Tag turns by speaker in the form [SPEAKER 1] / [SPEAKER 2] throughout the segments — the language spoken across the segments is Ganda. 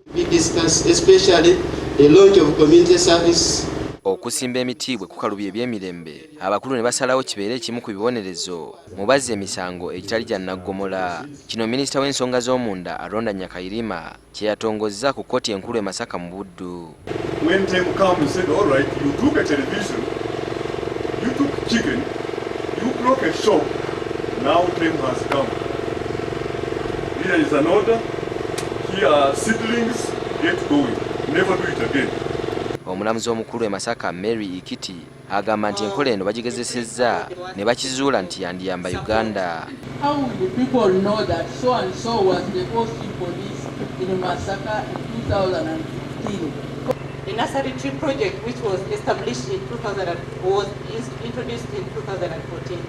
[SPEAKER 1] Be discussed, especially the launch of community service.
[SPEAKER 2] Okusimba emiti bwe kukalubya ebyemirembe, abakulu ne basalawo kibeere ekimu ku bibonerezo mu bazza emisango egitali gya naggomola. Kino minisita w'ensonga z'omunda Aronda Nyakairima kye yatongozza ku kkooti enkulu e Masaka mu Buddu.
[SPEAKER 3] When time comes, you said, all right, you took a television, you took chicken, you broke a shop, now time has come. Here is an order, here are seedlings, get going. Never do it again.
[SPEAKER 2] Omulamuzi omukulu e Masaka Mary Ikiti agamba nti enkola eno bagigezesezza ne bakizuula nti yandiyamba Uganda.
[SPEAKER 4] How will the people know that so and so was the OC police in Masaka in 2015?
[SPEAKER 5] The nursery tree project, which was established in 2000, was introduced in 2014.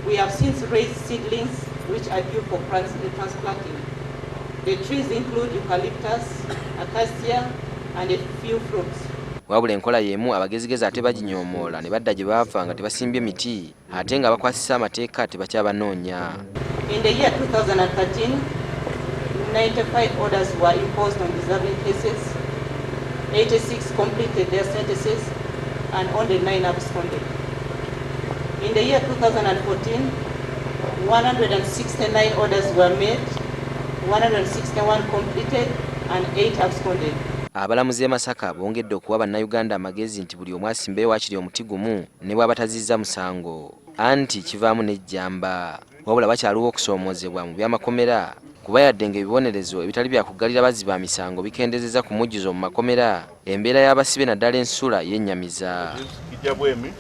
[SPEAKER 5] We have since raised seedlings which are due for transplanting. The trees include eucalyptus, acacia, and a few fruits.
[SPEAKER 2] Wabula enkola y'emu abagezigezi ate baginyoomoola ne badda gye baava nga tebasimbye miti ate nga bakwasisa amateeka tebakyabanoonya.
[SPEAKER 5] In the year 2013, 95 orders were imposed on deserving cases, 86 completed their sentences, and only 9 absconded. In the year 2014, 169 orders were made, 161 completed, and 8 absconded.
[SPEAKER 2] Abalamuzi e Masaka bongedde okuwa bannayuganda amagezi nti buli omu asimbeyo waakiri omuti gumu ne bw'aba tazizza musango anti kivaamu n'ejjamba. Wabula bakyaliwo okusoomoozebwa mu by'amakomera kuba yadde ng'ebibonerezo ebitali bya kuggalira bazzi ba misango bikendezezza ku mujjuzo mu makomera, embeera y'abasibe naddala ensula yennyamiza.
[SPEAKER 6] Kijja bwemi.